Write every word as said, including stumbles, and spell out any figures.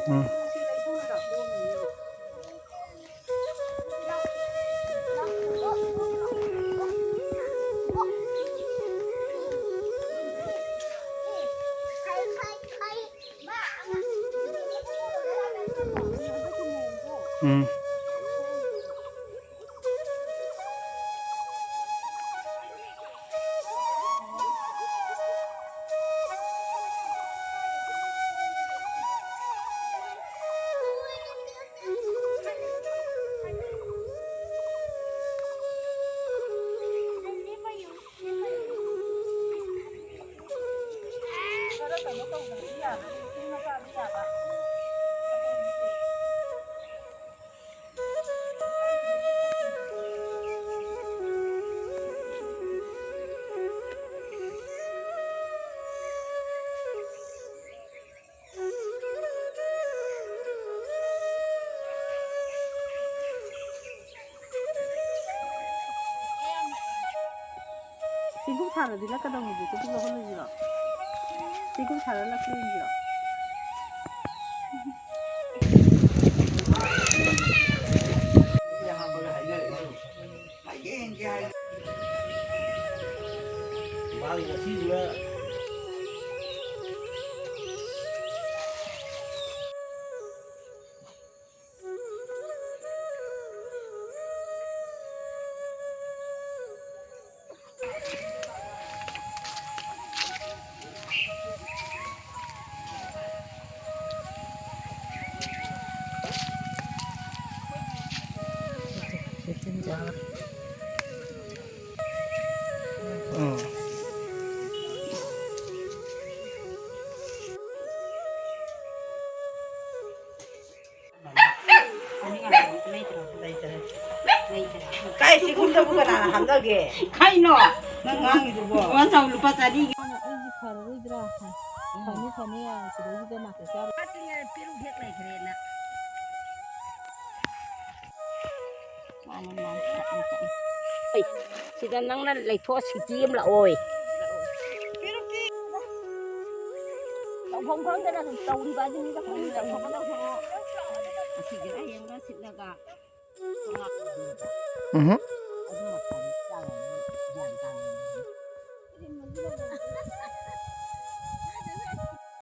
ꯎꯝ꯫ ꯎꯝ꯫ ꯈꯔ ꯀꯩꯅꯣ ꯇꯧꯗꯕꯗꯤ ꯌꯥꯕ, ꯏꯁꯤꯡ ꯃꯆꯥꯗꯤ ꯌꯥꯕ꯫ ꯆꯦꯡꯀꯨꯞ ꯊꯥꯔꯗꯤ ꯂꯛꯀꯗꯧꯅꯤ, ꯆꯦꯡꯀꯨꯞ ꯂꯧꯍꯜꯂꯨꯁꯤꯔꯣ? ꯆꯦꯡꯀꯨꯞ ꯊꯥꯔ ꯂꯛꯀꯗꯧꯅꯤꯔꯣ? ꯃꯥꯒꯤ ꯉꯁꯤꯁꯤꯅ ꯎꯝ꯫ ꯀꯥꯏ ꯆꯦꯡꯀꯨꯞꯇꯕꯨ ꯀꯅꯥꯅ ꯍꯥꯞꯅꯒꯦ? ꯀꯩꯅꯣ? ꯅꯪ ꯉꯥꯡꯉꯤꯗꯨꯕꯣ? ꯕꯣꯟ ꯁꯥꯎ ꯂꯨꯄꯥ ꯆꯅꯤꯒꯤ꯫ ꯑꯩꯁꯦ ꯐꯔꯔꯣꯏꯗ꯭ꯔꯥ? ꯐꯅꯤ, ꯐꯅꯤ, ꯁꯤꯗꯩꯁꯤꯗ ꯅꯥꯀꯣꯛ ꯆꯥꯔꯣꯏ꯫ ꯄꯦꯔꯨꯛ ꯍꯦꯛ ꯂꯩꯈ꯭ꯔꯦꯅ꯫ ꯃꯥꯅꯤ, ꯃꯥꯅꯤ, ꯆꯠꯅꯤ, ꯆꯠꯅꯤ꯫ ꯁꯤꯗ ꯅꯪꯅ ꯂꯩꯊꯣꯛꯑ ꯁꯤꯇꯤ ꯑꯃ ꯂꯥꯛꯑꯣꯏ꯫ ꯃꯐꯝ ꯈꯪꯗꯅ ꯑꯗꯨꯝ ꯇꯧꯔꯤꯕ ꯑꯗꯨꯅꯤꯗ ꯑꯩꯈꯣꯏꯅ ꯇꯧꯊꯣꯛꯀꯗꯧꯕ꯫ ꯑꯁꯤꯒꯤ ꯍꯌꯦꯡꯒ ꯁꯤꯠꯂꯒ ꯎꯝ